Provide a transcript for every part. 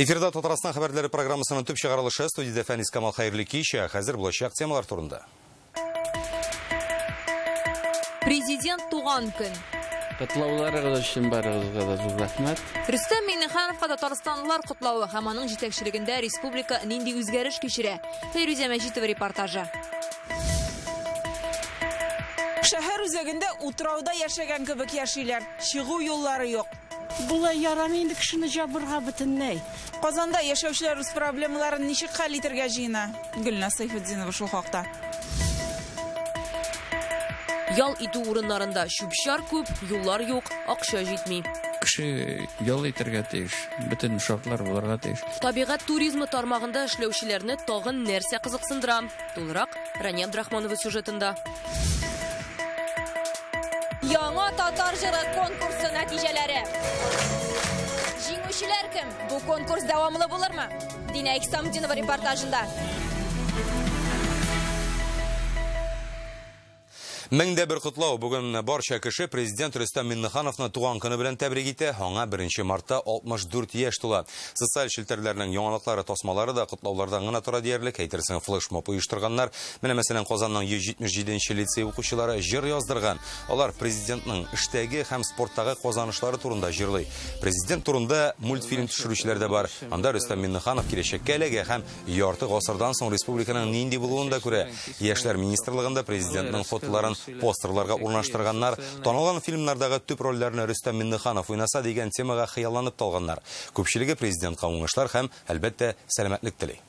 Эфирда Татарстан хәбәрләре программасының төп чыгарылышы. Студиядә Фәнис Камал, хәерле кич. Хәзер булачак темалар турында. Президент туган көн. Котлауларыгыз өчен барыгызга да зур рәхмәт. Рөстәм Миңнехановка татарстанлылар котлавы һәм аның җитәкчелегендә республика нинди үзгәреш кичерә? Фәйрүзә Мәҗитова репортажы. Шәһәр үзәгендә утрауда яшәгән кебек яшиләр. Чыгу юллары юк. Болай ярамый инде кешене җабырга бөтенләй. Казанда яшәүчеләр үз проблемаларын ничек хәл итәргә җыена? Гөлназ Сәйфетдинова шул хакта. Ял итү урыннарында чүп-чар күп, юллар юк, акча җитми. Кеше ял итәргә тиеш, бөтен шартлар булырга тиеш. Табигать туризмы тармагында эшләүчеләрне тагын нәрсә кызыксындыра? Тулырак Рания Абдрахманова сюжетында. Яңа татар җыры конкурсы нәтиҗәләре. Җиңүчеләр кем? Бу конкурс дәвамлы булырмы? Динә Иксамдинова репортажында. Меңдә бер котлау. Бүген барча кеше президент Рөстәм Миңнехановны туган көне белән тәбрик итә. Аңа 1 мартта 64 яшь тула. Социаль челтәрләрнең яңалыклары, тасмалары да котлаулардан гына тора диярлек. Әйтерсең, флешмоб оештырганнар. Менә мәсәлән, Казанның 177 лицей укучылары җыр яздырган. Алар президентның эштәге һәм спорттагы казанышлары турында җырлый. Президент турында мультфильм төшерүчеләр дә бар. Анда Рөстәм Миңнеханов киләчәккә эләгә һәм ярты гасырдан соң республиканың нинди булуын да күрә. Яшьләр министрлыгында президентның фотоларын постерларга урнаштырганнар. Танылган фильмнардагы төп рольләрне Рөстәм Миңнеханов уйнаса дигән темага хыялланып талганнар. Күпчелеге президентка уңышлар һәм, әлбәттә, сәламәтлек тели.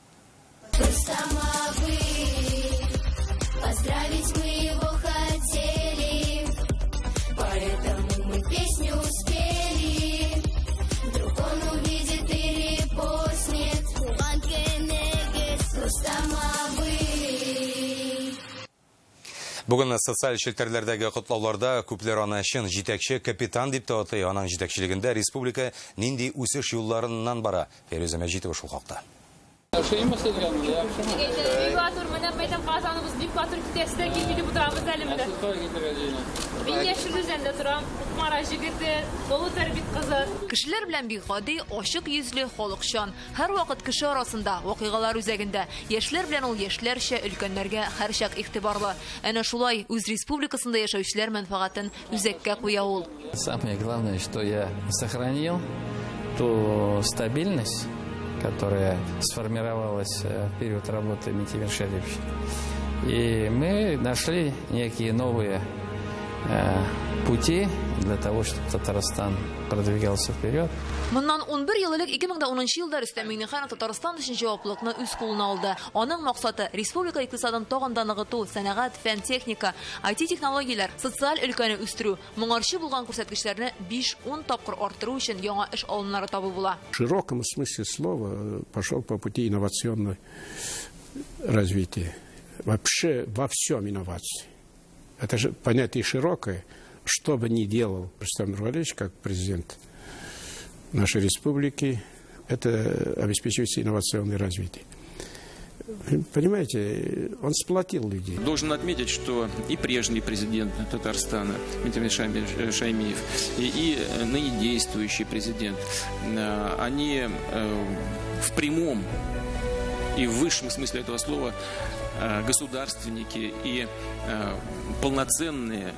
Поздравить мы его хотели, поэтому мы песню спели. Вдруг он увидит и репостнет. Туган көнегез, Рөстәм абый. Бүген социаль челтәрләрдәге котлауларда күпләр аны чын җитәкче, капитан дип тә атый. Аның җитәкчелегендә республика нинди үсеш юлларыннан бара? Фәйрүзә Мәҗитова шул хакта. Бик матур, менә мәйдан Казаныбыз бик матур китәсе дә килми дип утырабыз әле менә. Мин Яшел Үзәндә торам, Кукмара җегете, Олы Тәрбит кызы. Кешеләр белән бик гади, ачык йөзле, халыкчан. Һәрвакыт кеше арасында, вакыйгалар үзәгендә. Яшьләр белән ул яшьләрчә, өлкәннәргә һәрчак игътибарлы. Әнә шулай үз республикасында яшәүчеләр мәнфәгатен үзәккә куя ул. Самое главное, что я сохранил ту стабильность, которая сформировалась в период работы Минтимера Шариповича. И мы нашли некие новые пути для того, чтобы Татарстан продвигался вперед. Моннан 11 ел элек 2010 елда Рөстәм Миңнеханов Татарстан өчен җаваплылыкны үз кулына алды. Аның максаты республика икътисадын тагын да ныгыту, сәнәгать, фән, техника, IT технологияләр, социаль өлкәне үстерү, моңарчы булган күрсәткечләрне 5-10 тапкыр арттыру өчен яңа эш алымнары табу була. В широком смысле слова пошел по пути инновационного развития. Вообще во всем инновации. Это же понятие широкое. Что бы ни делал Рустам Нургалиевич, как президент нашей республики, это обеспечивается инновационное развитие. Понимаете, он сплотил людей. Должен отметить, что и прежний президент Татарстана Минтимер Шаймиев, и ныне действующий президент, они в прямом и в высшем смысле этого слова государственники и полноценные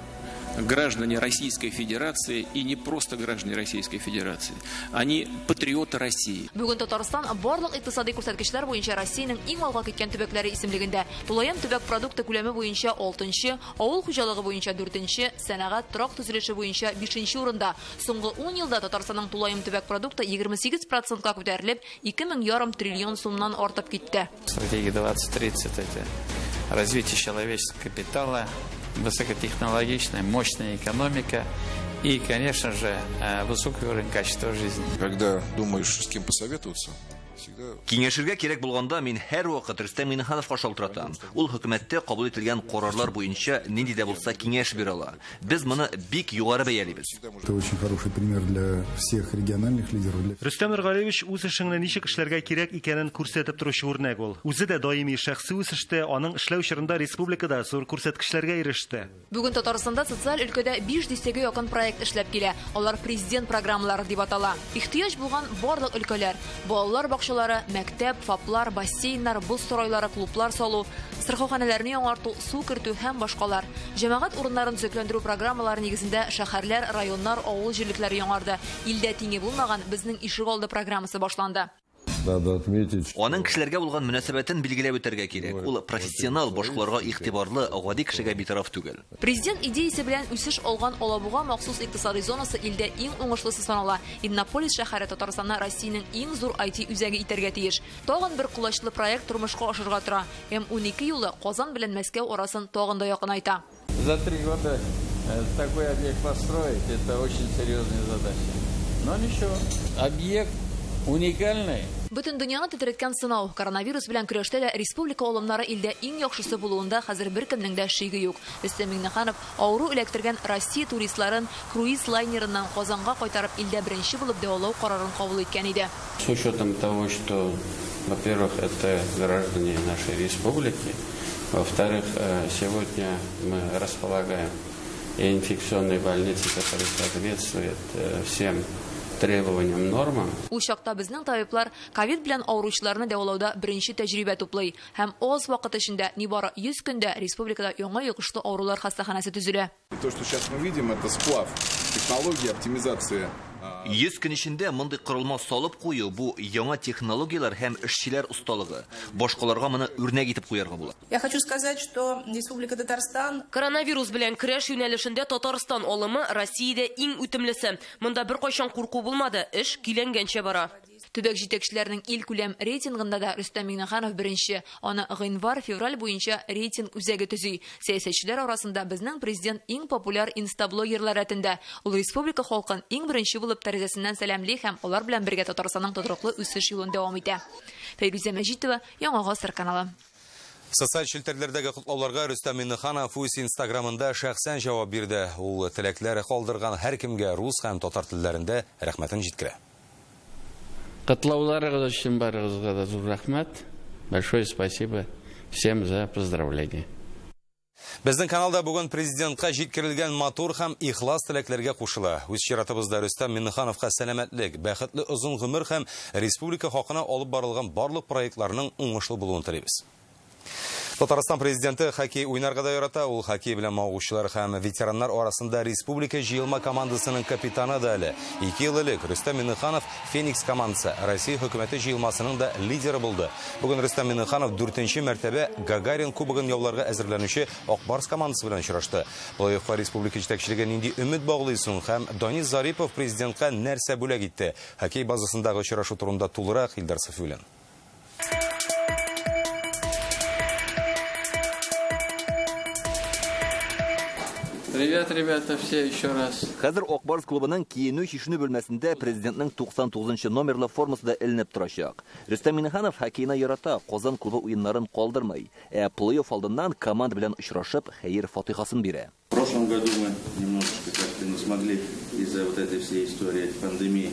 граждане Российской Федерации, и не просто граждане Российской Федерации. Они патриоты России. Бүген Татарстан барлык икътисади күрсәткечләр буенча Россиянең иң алга киткән төбәкләре исемлегендә. Тулаем төбәк продукты күләме буенча 6-нчы, авыл хуҗалыгы буенча 4-нче, сәнәгать, торак төзелеше буенча 5-нче урында. Соңгы 10 елда Татарстанның тулаем төбәк продукты 28%ка күтәрелеп, 2,5 триллион сумнан артып китте. Стратегия 2030 это развитие человеческого капитала, высокотехнологичная, мощная экономика и, конечно же, высокий уровень качества жизни. Когда думаешь, с кем посоветоваться, Киңәшергә кирәк булганда мин һәрвакыт Рөстәм Миңнехановка шалтыратам. Ул хөкүмәттә кабул ителгән карарлар буенча нинди дә булса киңәш бирә ала. Без моны бик югары бәялибез. Это очень хороший пример для всех региональных лидеров. Рөстәм Нургалиевич үз эшеңне ничек эшләргә кирәк икәнен күрсәтеп торучы үрнәк ул. Үзе дә даими шәхси үсештә, аның эшләү чорында республикада зур күрсәткечләргә иреште. Бүген Татарстанда социаль өлкәдә 5 дистәгә якын проект эшләп килә. Алар президент программалары дип атала. Ихтыяҗ булган барлык өлкәләр: балалар бакчалары, мәктәп, ФАПлар, бассейннар, боз сарайлары, клублар салу, сырхауханәләрне яңарту, су кертү һәм башкалар. Җәмәгать урыннарын төзекләндерү программалары нигезендә шәһәрләр, районнар, авыл җирлекләре яңарды. Илдә тиңе булмаган безнең ишегалды программасы башланды. Надо отметить, Аның кешеләргә булган мөнәсәбәтен билгеләп үтәргә кирәк. Ул профессионал, башкаларга игътибарлы, гади кешегә битараф түгел. Президент идеясе белән үсеш алган Алабуга махсус икътисади зонасы илдә иң уңышлысы санала. Иннополис шәһәре Татарстанны Россиянең иң зур IT үзәге итәргә тиеш. Тагын бер колачлы проект тормышка ашырга тора. М12 юлы Казан белән Мәскәү арасын тагын да якынайта. За 3 года такой объект построить это очень серьезная задача. Но ничего, объект уникальный. Бөтен дөньяны тетрәткән сынау. Коронавирус белән көрәштә дә республика алымнары илдә иң яхшысы булуында хәзер беркемнең дә шиге юк. Рөстәм Миңнеханов авыру эләктергән Россия туристларын круиз лайнерыннан Казанга кайтарып илдә беренче булып дәвалау карарын кабул иткән иде. С учетом того, что, во-первых, это граждане нашей республики, во-вторых, сегодня мы располагаем и инфекционной больницей, которая соответствует всем требованиям, нормам. Ул чакта безнең табиблар ковид белән авыручыларны дәвалауда беренче тәҗрибә туплый һәм аз вакыт эчендә нибары 100 көндә республикада яңа йогышлы авырулар хастаханәсе төзелә. И то, что сейчас мы видим, это сплав технологии, оптимизация. 100 көн эчендә мондый корылма салып кую бу яңа технологияләр һәм эшчеләр осталыгы. Башкаларга моны үрнәк итеп куярга була. Я хочу сказать, что Республика Татарстан коронавирус белән көрәш юнәлешендә Татарстан алымы Россиядә иң үтемлесе. Монда беркайчан курку булмады, эш көйләнгәнчә бара. Төбәк җитәкчеләренең илкүләм рейтингында да Рөстәм Миңнеханов беренче. Аны гыйнвар-февраль буенча рейтинг үзәге төзи. Сәясәтчеләр арасында безнең президент иң популяр инстаблогерлар рәтендә. Ул республика халкын иң беренче булып тәрәзәсеннән сәламли һәм алар белән бергә Татарстанның тотрыклы үсеш юлын дәвам итә. Фәйрүзә Мәҗитова, Яңа Гасыр каналы. Социаль челтәрләрдәге котлауларга Рөстәм Миңнеханов үз Инстаграмында шәхсән җавап бирде. Ул теләкләре калдырган һәркемгә рус һәм татар телләрендә рәхмәтен җиткерә. Котлауларыгыз өчен барыгызга да зур рәхмәт. Большое спасибо всем за поздравления. Безнең каналда бүген президентка җиткерелгән матур һәм ихлас теләкләргә кушыла. Үз чиратыбызда Рөстәм Миңнехановка сәламәтлек, бәхетле озын гомер һәм республика хакына алып барылган барлык проектларның уңышлы булуын телибез. Татарстан президенты хоккей уйнарга да ярата. Ул хоккей белән мавыгучылар һәм ветераннар арасында республика җыелма командасының капитаны да әле. 2 ел элек Рөстәм Миңнеханов Феникс командасы Россия хөкүмәте җыелмасының да лидеры булды. Бүген Рөстәм Миңнеханов 4-нче мәртәбә Гагарин кубогын яуларга әзерләнүче Ак Барс командасы белән очрашты. Плей-оффка республика җитәкчелеге нинди өмет баглый соң һәм Данис Зарипов президентка нәрсә бүләк итте? Хоккей базасындагы очрашу турында тулырак Илдар Сафиуллин. Привет, ребята, все еще раз. Хәзер Ак Барс клубының киенү чишенү бүлмәсендә президентның 99 номерлы формасы да эленеп торачак. Рөстәм Миңнеханов хоккейны ярата, Казан клубы уеннарын калдырмый. Ә плей-офф алдыннан команда белән очрашып, хәер фатихасын бирә. В прошлом году мы немножечко как-то не смогли из-за вот этой всей истории пандемии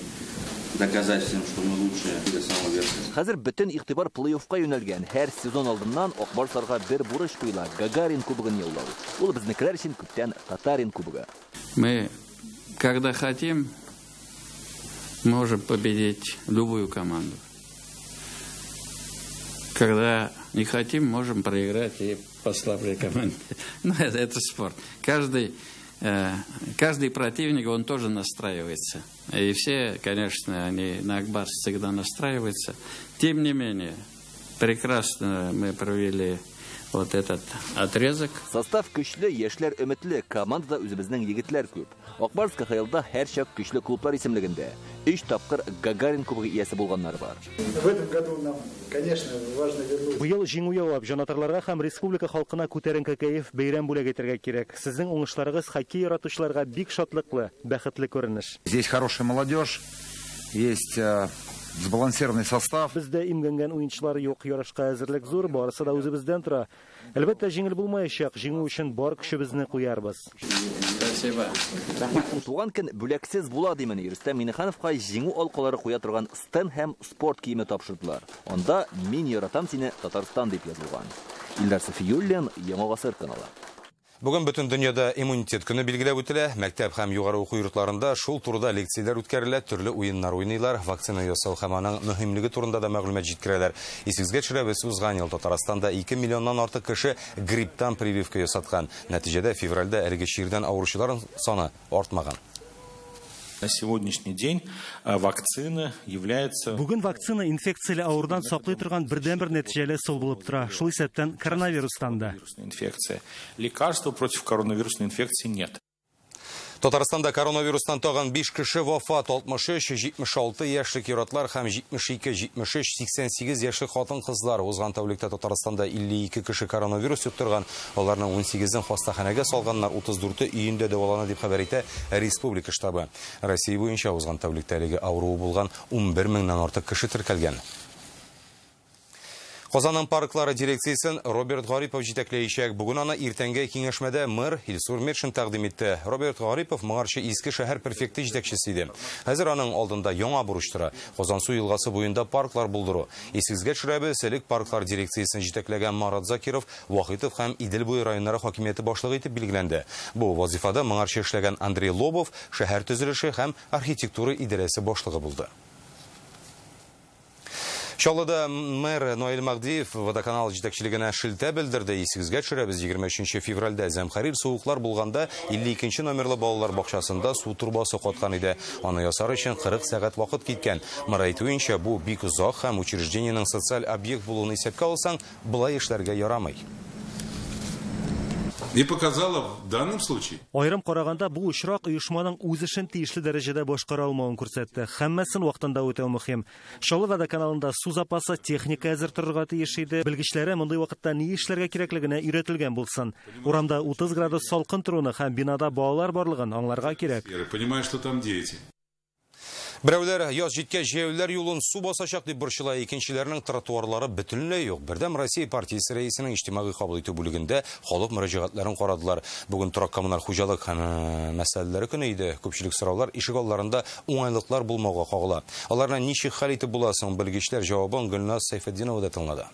доказать всем, что мы лучшие до самого верха. Хәзер бөтен игътибар плей-оффка юнәлгән. Һәр сезон алдыннан Ак Барсларга бер бурыч куела – Гагарин кубогын яулау. Ул безнекеләр өчен күптән Татарин кубогы. Мы, когда хотим, можем победить любую команду. Когда не хотим, можем проиграть и послабее команде. Но это спорт. Каждый противник, он тоже настраивается. И все, конечно, они на Ак Барс всегда настраиваются. Тем не менее, прекрасно мы провели вот этот отрезок. Состав көчле, яшьләр өметле, командада үзебезнең егетләр күп. Ак Барс КХЛда һәрчак көчле клублар исемлегендә. 3 тапкыр Гагарин кубогы иясе булганнар бар. В этом году нам, конечно, важно вернуть. Быел җиңү яулап, җанатарларга һәм республика халкына күтәренке кәеф, бәйрәм бүләк итәргә кирәк. Сезнең уңышларыгыз хоккей яратучыларга бик шатлыклы, бәхетле күренеш. Здесь хорошая молодежь, есть Сбалансированный состав. Бездә имгәнгән уенчылар юк, ярышка әзерлек зур, барысы да үзебездән тора. Әлбәттә, җиңел булмаячак, җиңү өчен бар көчебезне куярбыз. Спасибо. Туган көн бүләксез була димен. Рөстәм Миңнехановка җиңү алкалары куя торган стенд һәм спорт киеме тапшырдылар. Анда «Мин яратам сине, Татарстан» дип язылган. Илдар Сафиуллин, Яңа Гасыр каналы. Бүген бөтен дөньяда иммунитет көне билгеләп үтелә. Мәктәп һәм югары уку йортларында шул турыда лекцияләр үткәрелә, төрле уеннар уйныйлар, вакцина ясау һәм аның мөһимлеге турында да мәгълүмат җиткерәләр. Исегезгә төшерәбез, узган ел Татарстанда 2 миллионнан артык кеше грипптан прививка ясаткан. Нәтиҗәдә февральдә әлеге чирдән авыручылар саны артмаган. На сегодняшний день вакцина является... Бүген вакцина инфекцияле авырудан саклый торган бердәнбер нәтиҗәле ысул булып тора. Шул исәптән коронавирустан да. Инфекция. Лекарства против коронавирусной инфекции нет. Татарстанда коронавирустан тагын 5 кеше вафат. 63, 76 яшьлек ир-атлар һәм 72, 73, 88 яшьлек хатын-кызлар. Узган тәүлектә Татарстанда 52 кеше коронавирус йоктырган. Аларның 18-ен хастаханәгә салганнар, 34-е өендә дәвалана дип хәбәр итә республика штабы. Россия буенча узган тәүлектә әлеге авыруы булган 11 меңнән артык кеше теркәлгән. Казанның парклары дирекциясен Роберт Гарипов җитәкләячәк. Бүген аны иртәнге киңәшмәдә мэр Илсур Метшин тәкъдим итте. Роберт Гарипов моңарчы Иске шәһәр префекты җитәкчесе иде. Хәзер аның алдында яңа бурыч тора. Казансу елгасы буенда парклар булдыру. Исегезгә төшерәбез, элек парклар дирекциясен җитәкләгән Марат Закиров Вахитов һәм Идел буе районнары хакимияте башлыгы итеп билгеләнде. Бу вазифада моңарчы эшләгән Андрей Лобов шәһәр төзелеше һәм архитектура идарәсе башлыгы булды. Чаллыда мэр Наил Магдиев водоканал җитәкчелегенә шелтә белдерде. Исегезгә төшерәбез, 23 февральдә зәмхәрир суыклар булганда 52 номерлы балалар бакчасында су торбасы каткан иде. Аны ясар өчен 40 сәгать вакыт киткән. Мэр әйтүенчә, бу бик озак һәм учреждениенең социаль объект булуын исәпкә алсаң, болай эшләргә ярамый. И показала в данном случае. Айрым караганда бу очрак оешманың үз эшен тиешле дәрәҗәдә башкара алмавын күрсәтте. Һәммәсен вакытында үтәү мөһим. Чаллы водоканалында су запасы, техника әзер торырга тиеш иде. Белгечләре мондый вакытта ни эшләргә кирәклегенә өйрәтелгән булсын. Урамда 30 градус салкын торуны һәм бинада балалар барлыгын аңларга кирәк. Понимаю, что там дети. Берәүләр яз җиткәч җәяүлеләр юлын су басачак дип борчыла, икенчеләрнең тротуарлары бөтенләй юк. Бердәм Россия партиясе рәисенең иҗтимагый кабул итү бүлегендә халык мөрәҗәгатьләрен карадылар. Бүген торак коммуналь хуҗалык һәм мәсьәләләре көне иде. Күпчелек сораулар ишек алларында уңайлыклар булмауга кагыла. Аларны ничек хәл итеп була соң? Белгечләр җавабын Гөлназ Сәйфетдинова да тыңлады.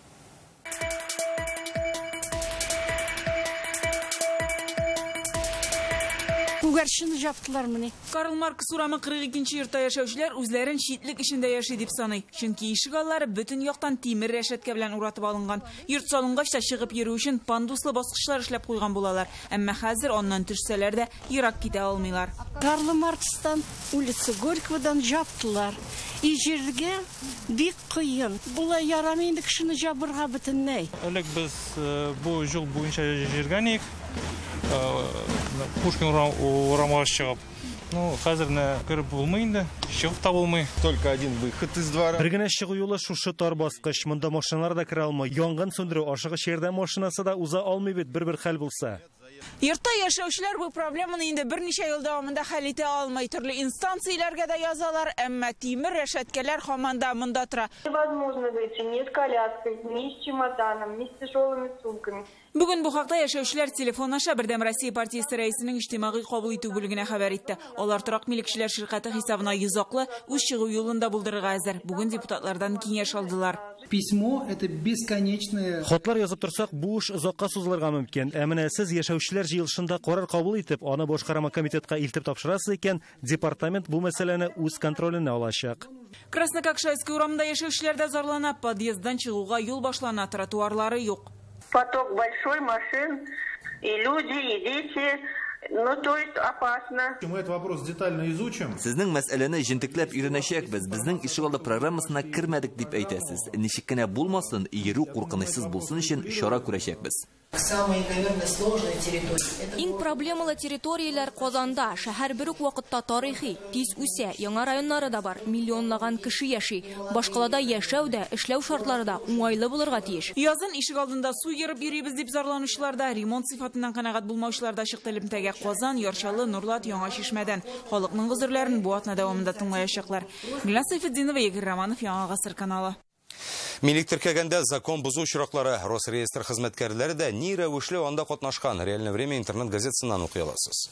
Күгәрчен жаптылар менә. Карл Маркс урамы 42 йортта яшәүчеләр үзләрен читлек эчендә яши дип саный. Чөнки ишек аллары бөтен яктан тимер рәшәткә белән уратып алынган. Йорт салынгач та чыгып йөрү өчен пандуслы баскычлар эшләп куйган булалар. Әмма хәзер аннан төшсәләр дә ерак китә алмыйлар. Карл Маркстан улица Горькогодан жаптылар. И җиргә бик кыен. Булай ярамый инде кешене жабырга бөтенләй. Элек без бу юл буенча йөргән идек. Пушкин урамга чыгып. Ну, хәзер менә кереп булмый инде, чыгып та булмый. Только один выход из двора. Бер генә чыгу юлы шушы тар баскыч. Монда машиналар да керә алмый. Янгын сүндерү ашыгыч ярдәм машинасы да уза алмый бит, бер-бер хәл булса. Йортта яшәүчеләр бу проблеманы инде берничә ел дәвамында хәл итә алмый. Төрле инстанцияләргә дә язалар, әмма тимер рәшәткәләр һаман да монда тора. Невозможно выйти ни с коляской, ни с чемоданом, ни с тяжелыми сумками. Бүген бу хакта яшәүчеләр телефон аша Бердәм Россия партиясе рәисенең иҗтимагый кабул итү бүлегенә хәбәр итте. Алар торак милекчеләр ширкәте хисабына йозаклы үз чыгу юлын да булдырырга әзер. Бүген депутатлардан киңәш алдылар. Письмо это бесконечное. Хатлар язып торсак, бу эш озакка сузылырга мөмкин. Ә менә сез яшәүчеләр җыелышында карар кабул итеп, аны башкарма комитетка илтеп тапшырасыз икән, департамент бу мәсьәләне үз контроленә алачак. Краснококшайский урамында яшәүчеләр дә зарлана, подъезддан чыгуга юл башлана, тротуарлары юк. Поток большой машин, и люди, и дети, ну, то есть опасно. Мы этот вопрос детально изучим. Сезнең мәсьәләне җентекләп өйрәнәчәкбез. Безнең ишегалды программасына кермәдек дип әйтәсез. Ничек кенә булмасын, йөрү куркынычсыз булсын өчен чара күрәчәкбез. Самые, наверное, сложные территории. Иң проблемалы территорияләр Казанда. Шәһәр бер үк вакытта тарихи, тиз үсә, яңа районнары да бар, миллионлаган кеше яши. Башкалада яшәү дә, эшләү шартлары да уңайлы булырга тиеш. Язын ишек алдында су ерып йөрибез дип зарланучылар да, ремонт сыйфатыннан канәгать булмаучылар да чыкты элемтәгә. Казан, Яр Чаллы, Нурлат, Яңа Чишмәдән. Халыкның гозерләрен бу атна дәвамында тыңлаячаклар. Гөлназ Сәйфетдинова, Игорь Романов, Яңа Гасыр каналы. Милек теркәгәндә закон бозу очраклары. Росреестр хезмәткәрләре дә ни рәвешле анда катнашкан. Реальное время интернет газетасыннан укый аласыз.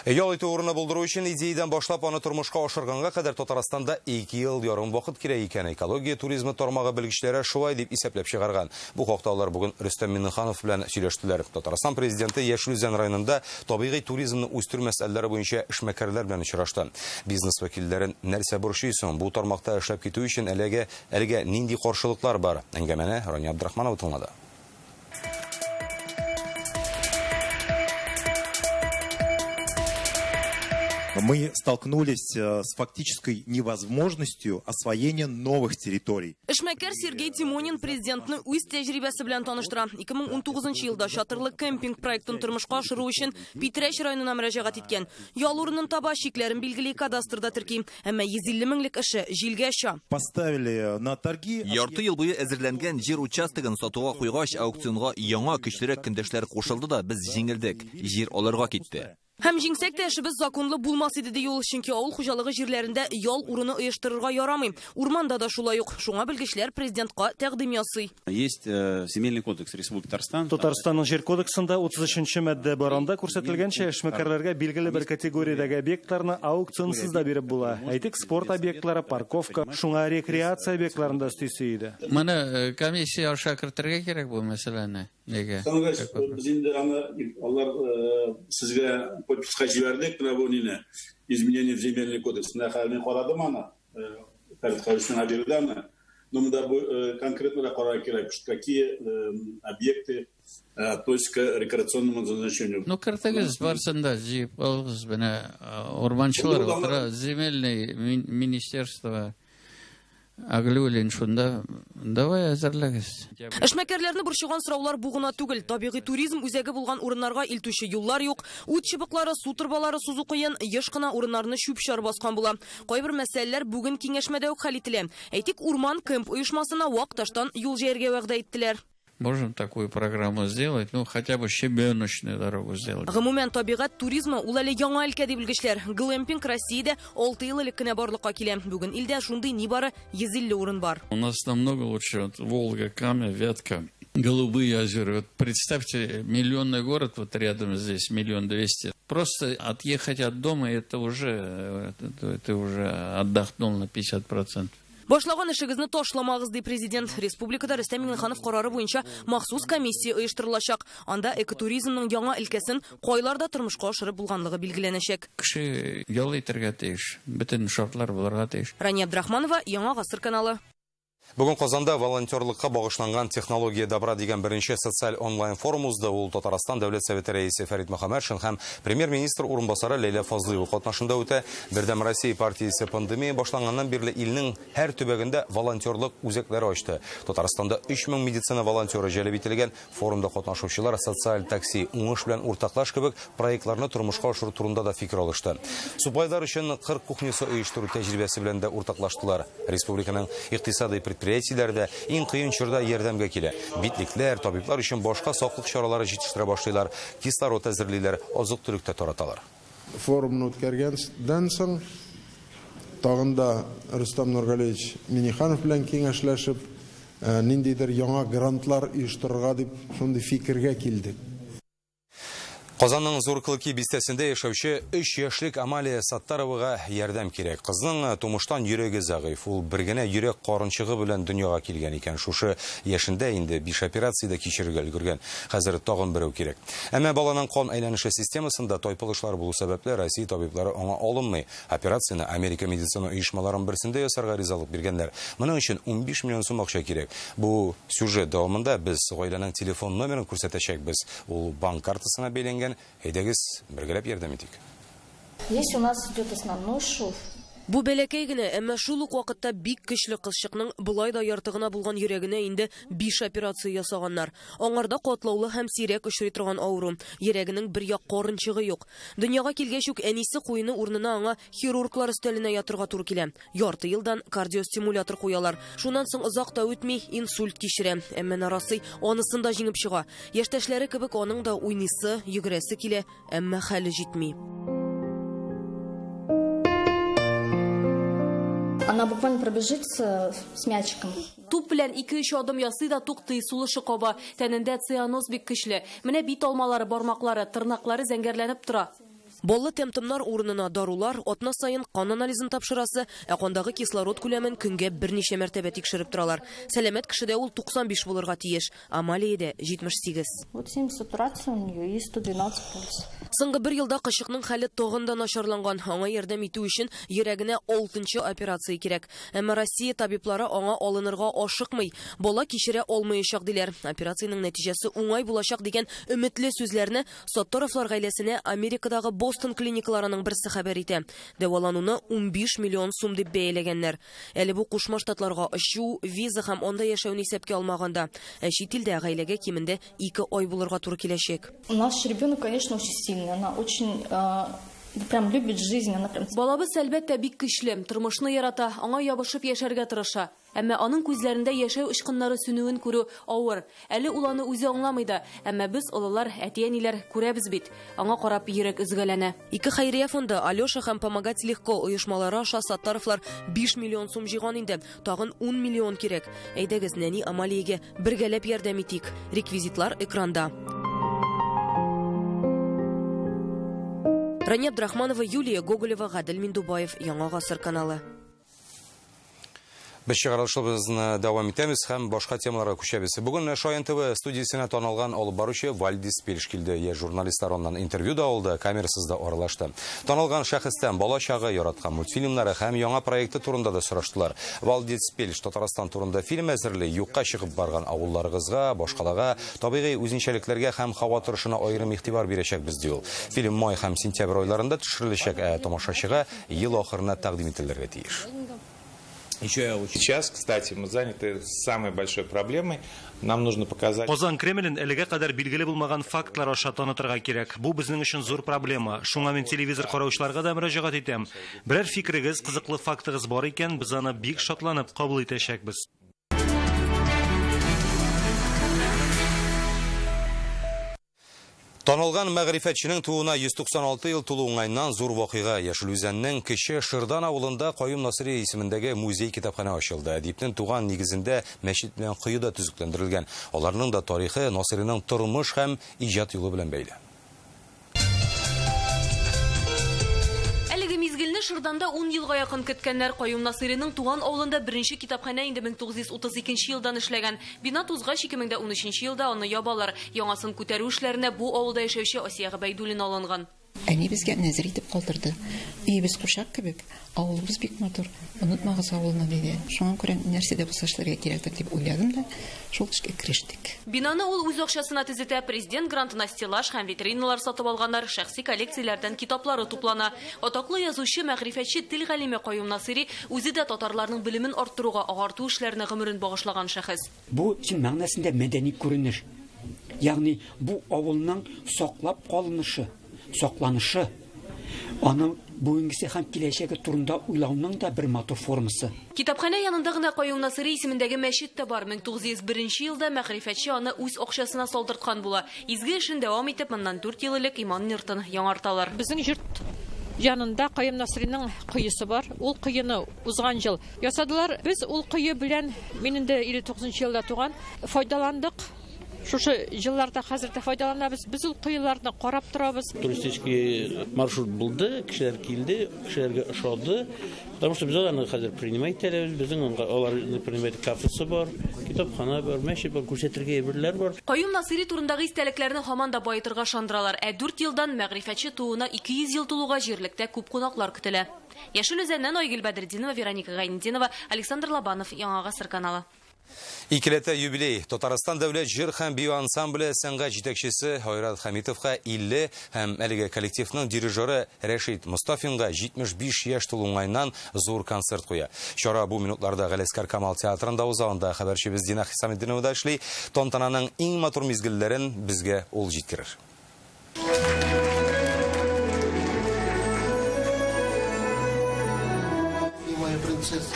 Ял итү урыны булдыру өчен идеядан башлап аны тормышка ашырганга кадәр Татарстанда 2 ел ярым вакыт кирәк икән. Экология туризмы тармагы белгечләре шулай дип исәпләп чыгарган. Бу хакта алар бүген Рөстәм Миңнеханов белән сөйләштеләр. Татарстан президенты Яшел Үзән районында табигый туризмны үстерү мәсьәләләре буенча эшмәкәрләр белән очрашты. Бизнес вәкилләрен нәрсә борчый соң? Бу тармакта эшләп китү өчен әлегә нинди каршылыклар бар? Әңгәмәне Рания Абдрахманова тыңлады. Мы столкнулись с фактической невозможностью освоения новых территорий. Эшмәкәр Сергей Тимонин президентны үз тәҗрибәсе белән таныштыра. 2019 елда чатырлы кемпинг проектын тормышка ашыру өчен Питрәч районына мөрәҗәгать иткән. Ял урынын таба, чикләрен билгели, кадастрда терки. Әмма 150 меңлек эше җилгә оча. Поставили на торги. Ярты ел буе әзерләнгән җир участогын сатуга куйгач, аукционга яңа көчлерәк көндәшләр кушылды да без җиңелдек. Җир аларга китте. Һәм җиңсәк тә эшебез законлы булмас иде, ди ул, чөнки авыл хуҗалыгы җирләрендә ял урыны оештырырга ярамый. Урманда да шулай ук. Шуңа белгечләр президентка тәкъдим ясый. Есть земельный кодекс Республики Татарстан. Татарстанның җир кодексында 33-нче маддә бар. Анда күрсәтелгәнчә, эшмәкәрләргә билгеле бер категориядәге объектларны аукционсыз да биреп була. Әйтик, спорт объектлары, парковка, шуңа рекреация объектларын да өстисе иде. Моны комиссия аша кертергә кирәк бу мәсьәләне. Нигә? Без инде аны алар сезгә подписка җибәрдек, менә бу нине, изменение в земельный кодекс. Менә хәзер мин карадым аны, Фәрит Хәбишевич бирде аны. Но монда бу конкретно карарга кирәк, какие объекты относятся к рекреационному назначению. Ну, кертегез барсын да җыеп алыгыз, менә урманчылар утыра, земельный министерство Аглюлин шунда, давай әзерләгез. Эшмәкәрләрне борчыган сораулар бу гына түгел. Табигый туризм үзәге булган урыннарга илтүче юллар юк. Ут чыбыклары, су торбалары сузу кыен, еш кына урыннарны чүп-чар баскан була. Кайбер мәсьәләләр бүген киңәшмәдә үк хәл ителә. Әйтик, урман кемп оешмасына вак таштан юл җәяргә вәгъдә иттеләр. Можем такую программу сделать, ну хотя бы щебеночную дорогу сделать. Гомумән, табигать туризмы ул әле яңа өлкә дип белгечләр. Глэмпинг Россиядә 6 ел элек кенә барлыкка килә. Бүген илдә шундый нибары 150 урын бар. У нас намного лучше вот Волга, Кама, Вятка, Голубые озера. Вот представьте, миллионный город вот рядом здесь, 1 200 000. Просто отъехать от дома, это уже ты уже отдохнул на 50%. Башлаган эшегезне ташламагыз, ди президент. Республикада Рөстәм Миңнеханов карары буенча махсус комиссия оештырылачак. Анда экотуризмның яңа өлкәсен кайларда тормышка ашырып булганлыгы билгеләнәчәк. Кеше ял итәргә тиеш, бөтен шартлар булырга тиеш. Рания Абдрахманова, Яңа Гасыр каналы. Бүген Казанда волонтерлыкка багышланган технология добра дигән беренче социаль онлайн форум узды. Ул Татарстан Дәүләт Советы рәисе Фәрит Мөхәммәтшин һәм премьер-министр урынбасары Ләйлә Фазлыева катнашында үтә. Бердәм Россия партиясе пандемия башланганнан бирле илнең һәр төбәгендә волонтерлык үзәкләре ачты. Татарстанда 3000 медицина волонтеры җәлеп ителгән. Форумда катнашучылар социаль такси, уңыш белән уртаклаш кебек проектларны тормышка ашыру турында да фикер алышты. Субайлар өчен кыр кухнясы оештыру тәҗрибәсе белән дә уртаклаштылар. Республиканың икътисади предприятиеләрдә иң кыен чорда ярдәмгә килә. Битлекләр, табиблар өчен башка саклык чаралары җитештерә башлыйлар, кислород әзерлиләр, азык-төлек тә тараталар. Форумны үткәргәндән соң тагын да Рөстәм Нургалиевич Минниханов белән киңәшләшеп, ниндидер яңа грантлар оештырырга дип шундый фикергә килдек. Казанның Зур Клыки бистәсендә яшәүче 3 яшьлек Амалия Саттаровага ярдәм кирәк. Кызның тумыштан йөрәге зәгыйф. Ул бер генә йөрәк карынчыгы белән дөньяга килгән икән. Шушы яшендә инде 5 операция дә кичерергә өлгергән. Хәзер тагын берәү кирәк. Әмма баланың кан әйләнеше системасында тайпылышлар булу сәбәпле Россия табиблары аңа алынмый. Операцияне Америка медицина оешмаларының берсендә ясарга ризалык биргәннәр. Моның өчен 15 миллион сум акча кирәк. Бу сюжет дәвамында без гаиләнең телефон номерын күрсәтәчәкбез. Ул банк картасына бәйләнгән. Әйдәгез, бергәләп ярдәм итик. Здесь у нас идет основной шов. Бу бәләкәй генә, әмма шул ук вакытта бик көчле кызчыкның болай да ярты гына булган йөрәгенә инде 5 операция ясаганнар. Аңарда катлаулы һәм сирәк очрый торган авыру. Йөрәгенең бер як карынчыгы юк. Дөньяга килгәч үк әнисе куены урынына аңа хирурглар өстәленә ятырга туры килә. Ярты елдан кардиостимулятор куялар. Шуннан соң озак та үтми инсульт кичерә. Әмма нарасый анысын да җиңеп чыга. Яшьтәшләре кебек аның да уйныйсы, йөгерәсе килә, әмма хәле җитми. Она буквально пробежит с мячиком. Туп белән 2-3 адым ясый да туктый, сулышы каба. Тәнендә цианоз бик көчле. Менә бит алмалары, бармаклары, тырнаклары зәңгәрләнеп тора. Баллы тәм-томнар урынына дарулар, атна саен кан анализын тапшырасы, ә кандагы кислород күләмен көнгә берничә мәртәбә тикшереп торалар. Сәламәт кешедә ул 95 булырга тиеш, Амалиядә 78. Вот 7 сатурация у нее и 112 пульс. Соңгы бер елда кызчыкның хәле тагын да начарланган. Аңа ярдәм итү өчен йөрәгенә 6-нчы операция кирәк. Әмма Россия табиблары аңа алынырга ашыкмый. Бала кичерә алмаячак диләр. Операциянең нәтиҗәсе уңай булачак дигән өметле сүзләрне Сатторовлар гаиләсенә Америкадагы Бостон клиникаларының берсе хәбәр итә. Дәвалануны 15 миллион сум дип бәяләгәннәр. Әле бу Кушма Штатларга очу, виза һәм анда яшәүне исәпкә алмаганда. Ә чит илдә гаиләгә кимендә 2 ай булырга туры киләчәк. Наш ребенок, конечно, очень сильный. Она очень прям любит жизнь, она прям. Балабыз әлбәттә бик көчле, тормышны ярата, аңа ябышып яшәргә тырыша. Әмма аның күзләрендә яшәү очкыннары сүнүен күрү авыр. Әле ул аны үзе аңламый да, әмма без олылар, әти-әниләр күрәбез бит. Аңа карап йөрәк өзгәләнә. Ике хәйрия фонды Алеша һәм Помогать легко оешмалары аша Саттаровлар 5 миллион сум җыйган инде. Тагын 10 миллион кирәк. Әйдәгез, нәни Амалиягә бергәләп ярдәм итик. Реквизитлар экранда. Рания Абдрахманова, Юлия Гоголева, Гадел Миндубаев, Яңа Гасыр каналы. Без чыгарылышыбызны дәвам итәбез һәм башка темаларга күчәбез. Бүген Шаян ТВ студиясенә танылган алып баручы Валдис Пельш килде. Яшь журналистлар аннан интервью да алды, камерасыз да аралашты. Танылган шәхестән бала чагы, яраткан мультфильмнары һәм яңа проекты турында да сораштылар. Валдис Пельш Татарстан турында фильм әзерли, юкка чыгып барган авылларыгызга, башкалага, табигый үзенчәлекләргә һәм һава торышына аерым игътибар бирәчәкбез, ди ул. Фильм май һәм сентябрь айларында төшереләчәк, ә тамашачыга ел ахырына тәкъдим ителергә тиеш. Сейчас, кстати, мы заняты самой большой проблемой. Нам нужно показать... Казан Кремлен әлегә кадәр билгеле булмаган фактлар аша танытырга кирәк. Бу безнең өчен зур проблема. Шуңа мин телевизор караучыларга да мөрәҗәгать итәм. Берәр фикерегез, кызыклы фактыгыз бар икән, без аны бик шатланып кабул итәчәкбез. Танылган мәгърифәтченең тууына 196 ел тулу уңаеннан зур вакыйга. Яшел Үзәннең Кече Шырдан авылында Каюм Насыйри исемендәге музей китапханә ачылды. Әдипнең туган нигезендә мәчет белән кое да төзекләндерелгән. Аларның да тарихы Насыйриның тормыш һәм иҗат юлы белән бәйле. Әлеге мизгелне Шырданда 10 елга якын көткәннәр. Каюм Насыйриның туган авылында беренче китапханә инде 1932 елдан эшләгән. Бина тузгач 2013 елда аны ябалар. Яңасын күтәрү эшләренә бу авылда яшәүче Асия Габәйдуллина алынган. Әни безгә нәзер итеп калдырды. Өебез курчак кебек, авылыбыз бик матур. Онытмагыз авылны, диде. Шуңа күрә нәрсә дә булса эшләргә кирәктер дип уйладым да, шул эшкә керештек. Бинаны ул үз акчасына төзетә. Президент грантына стеллаж һәм витриналар сатып алганнар, шәхси коллекцияләрдән китаплары туплана. Атаклы язучы, мәгърифәтче, тел галиме Каюм Насыйри үзе дә татарларның белемен арттыруга, агарту эшләренә гомерен багышлаган шәхес. Бу чын мәгънәсендә мәдәни күренеш. Ягъни бу авылның саклап калынышы, сакланышы, аның бүгенгесе һәм киләчәге турында уйлауның да бер матур формасы. Китапханә янында гына Каюм Насыйри исемендәге мәчет тә бар. 1901 елда мәгърифәтче аны үз акчасына салдырткан була. Изге эшен дәвам итеп, моннан 4 ел элек иман йортын яңарталар. Безнең йорт янында Каюм Насыйриның коесы бар. Ул коены узган ел ясадылар. Без ул кое белән, мин инде 59 елда туган, файдаландык. Шушы елларда хәзер дә файдаланабыз. Без ул коеларны карап торабыз. Туристический маршрут булды, кешеләр килде, кешеләргә ошады. Потому что без аларны хәзер принимать итәбез. Безнең аларны принимать кафесы бар, китапхана бар, мәчет бар, күрсәтергә әйберләр бар. Каюм Насыйри турындагы истәлекләрне һаман да баетырга ышандыралар. Ә 4 елдан мәгърифәтче тууына 200 ел тулуга җирлектә күп кунаклар көтелә. Яшел Үзәннән Айгөл Бәдретдинова, Вероника Гайнетдинова, Александр Лобанов, Яңа Гасыр каналы. Икеләтә юбилей. Татарстан дәүләт җыр һәм бию ансамбле сәнгать җитәкчесе Айрат Хәмитовка 50 һәм әлеге коллективның дирижеры Рәшит Мостафинга 75 яшь тулу уңаеннан зур концерт куя. Чара бу минутларда Галәскар Камал театрында уза, анда хәбәрчебез Дина Хисаметдинова да эшли. Тантананың иң матур мизгелләрен безгә ул җиткерер. Моя принцесса.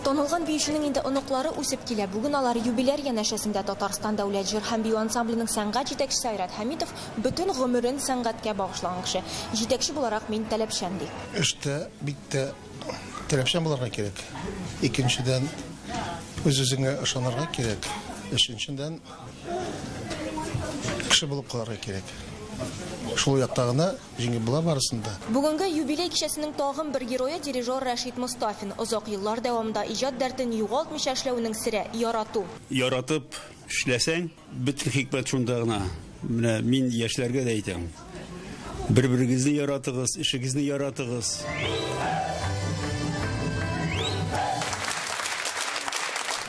Танылган биюченең инде оныклары үсеп килә. Бүген алар юбиляр янәшәсендә. Татарстан дәүләт җыр һәм бию ансамбленең сәнгать җитәкчесе Айрат Хәмитов бөтен гомерен сәнгатькә багышлаган кеше. Җитәкче буларак мин таләпчән, ди. Эштә бик тә таләпчән булырга кирәк. Икенчедән, үз-үзеңә ышанырга кирәк. Өченчедән, кеше булып калырга кирәк. Шул якта гына җиңеп була барысын да. Бүгенге юбилей кичәсенең тагын бер герое дирижер Рәшит Мостафин. Озак еллар дәвамында иҗат дәртен югалтмыйча эшләүнең сере ярату. Яратып эшләсәң, бөтен хикмәт шунда гына. Менә мин яшьләргә дә әйтәм. Бер-берегезне яратыгыз, эшегезне яратыгыз.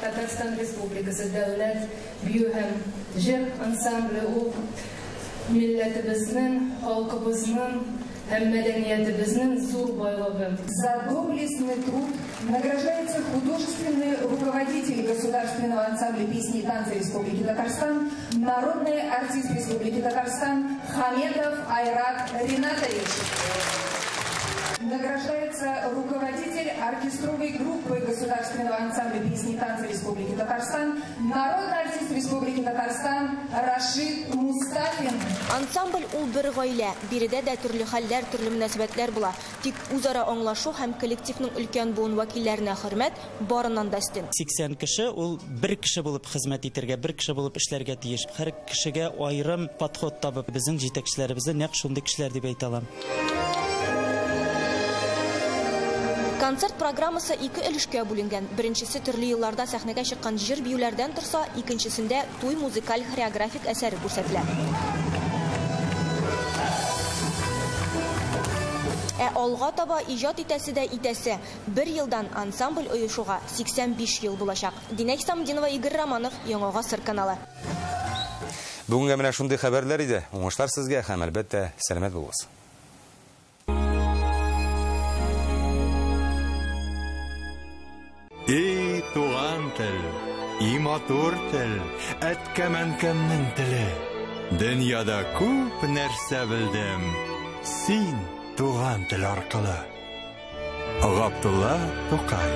Татарстан Республикасы дәүләт бию һәм җыр ансамбле ул милләтебезнең, халкыбызның һәм мәдәниятебезнең зур байлыгы. За доблестный труд награждается художественный руководитель Государственного ансамбля песни и танца Республики Татарстан, народный артист Республики Татарстан Хаметов Айрат Ринатович. Награждается руководитель оркестровой группы Государственного ансамбля песни и танца Республики Татарстан, народный артист Республики Татарстан Рашид Мустафин. Ансамбль ул бер гаилә. Биредә дә төрле хәлләр, төрле мөнәсәбәтләр була. Тик үзара аңлашу һәм коллективның өлкән буын вәкилләренә хөрмәт барыннан да өстен. 80 кеше ул бер кеше булып хезмәт итәргә, бер кеше булып эшләргә тиеш. Һәр кешегә аерым подход табып, безнең җитәкчеләребезне нәкъ шундый кешеләр дип әйтә алам. Концерт программасы ике өлешкә бүленгән. Беренчесе төрле елларда сәхнәгә чыккан җыр биюләрдән торса, икенчесендә туй музыкаль хореографик әсәре күрсәтелә. Ә алга таба иҗат итәсе дә итәсе. Бер елдан ансамбль оешуга 85 ел булачак. Динә Хисаметдинова, Игорь Романов, Яңа Гасыр каналы. Бүгенгә менә шундый хәбәрләр иде. Уңышлар сезгә һәм әлбәттә сәламәт булыгыз. Ey туган тел, и матур тел, әткәм-әнкәмнең теле. Дөньяда күп нәрсә белдем, син туган тел аркылы. Габдулла Тукай.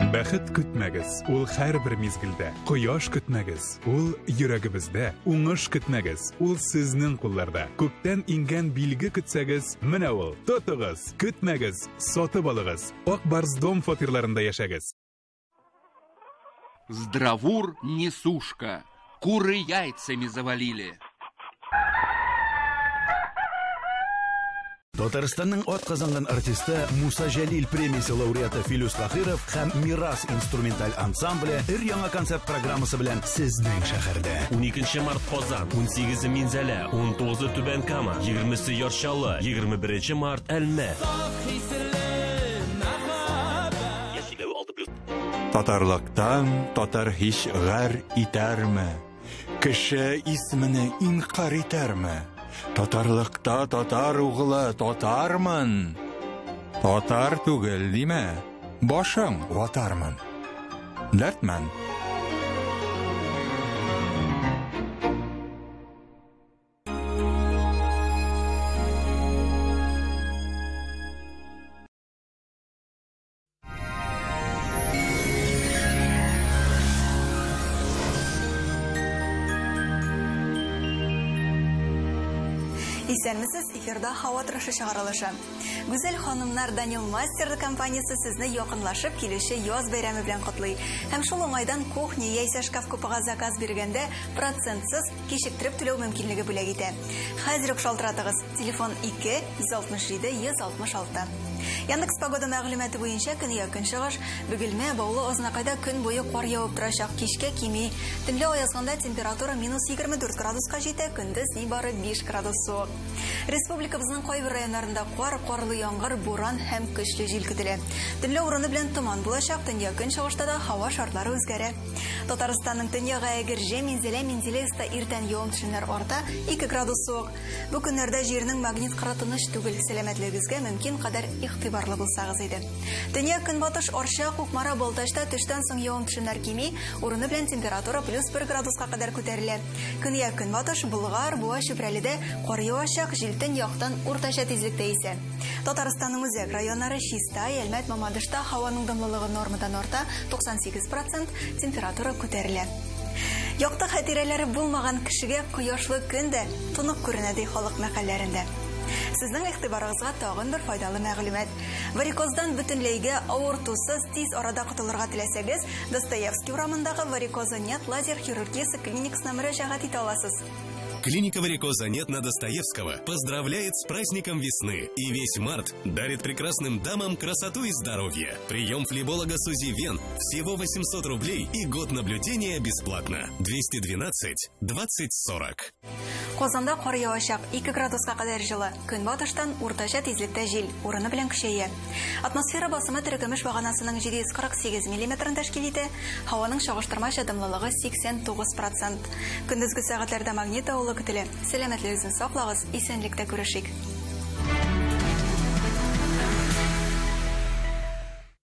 Бәхет көтмәгез, ул һәрбер мизгелдә. Кояш көтмәгез, ул йөрәгебездә. Уңыш көтмәгез, ул сезнең кулларда. Күктән иңгән билге көтсәгез, менә ул. Тотыгыз, көтмәгез, сатып алыгыз. Ак Барс дом фатирларында яшәгез. Здравур несушка. Куры яйцами завалили. Татарстанның атказанган артисты Муса Җәлил премиясе лауреаты Филүс Каһиров һәм Мирас инструменталь ансамбле өр яңа концерт программасы белән сезнең шәһәрдә. 12 март Казан, 18 Минзәлә, 19 Түбән Кама, 20 Яр Чаллы, 21 март Әлмәт. Татарлыктан татар һич гар итәрме? Кеше исмене инкар итәрме? Татарлыкта татар углы татармын. Татар түгел димә, башың ватармын. Дәртмән. Исәнмесез, эфирда һава торышы чыгарылышы. Гүзәл ханымнар Данил Мастер компаниясе сезне якынлашып килүче яз бәйрәме белән котлый. Һәм шул уңайдан кухня яисә шкаф-купега заказ биргәндә процентсыз кичектереп түләү мөмкинлеге бүләк итә. Хәзер үк шалтыратыгыз. Телефон 2 167 166. Яндекс Погода мәгълүматы буенча көньяк көнчыгыш Бөгелмә, Баулы, Азнакайда көн буе кар явып торачак, кичкә кими. Төнлә аязганда температура минус 24 градуска җитә, көндез нибары 5 градус суык. Республикабызның кайбер районнарында кар, карлы яңгыр, буран һәм көчле җил көтелә. Төнлә урыны белән томан булачак, төньяк көнчыгышта да һава шартлары үзгәрә. Татарстанның төньягы Әгерҗе, Минзәлә, Менделеевскта иртән явым-төшемнәр арта, 2 градус суык. Бу көннәрдә җирнең магнит кыры тыныч түгел, сәламәтлегегезгә мөмкин кадәр игътибарлы булсагыз иде. Төньяк көнбатыш Арча, Кукмара, Балтачта төштән соң явым-төшемнәр кими, урыны белән температура плюс 1 градуска кадәр күтәрелә. Көньяк көнбатыш Болгар, Буа, Чүпрәледә кар явачак, җил төньяктан уртача тизлектә исә. Татарстанның үзәк районнары Чистай, Әлмәт, Мамадышта һаваның дымлылыгы нормадан арта, 98%, температура күтәрелә. Якты хатирәләре булмаган кешегә кояшлы көн дә тонык күренә, ди халык мәкальләрендә. Сезнең игътибарыгызга тагын бер файдалы мәгълүмат. Варикоздан бөтенләйгә авыртусыз тиз арада котылырга теләсәгез, Достоевский урамындагы Варикоза нет лазер хирургиясе клиникасына мөрәҗәгать итә аласыз. Клиника варикоза нет на Достоевского поздравляет с праздником весны. И весь март дарит прекрасным дамам красоту и здоровье. Прием флеболога Сузи Вен всего 800 рублей и год наблюдения бесплатно. 212 20 40. Казанда кар явачак, 2 градуска кадәр җылы. Көнбатыштан уртача тизлектә җил, урыны белән көчәя. Атмосфера басымы терекөмеш баганасының 748 миллиметрын тәшкил итә, һаваның чагыштырмача дымлылыгы 89%. Көндезге сәгатьләрдә магнит давылы көтелә. Сәламәтлегегезне саклагыз, исәнлектә күрешик.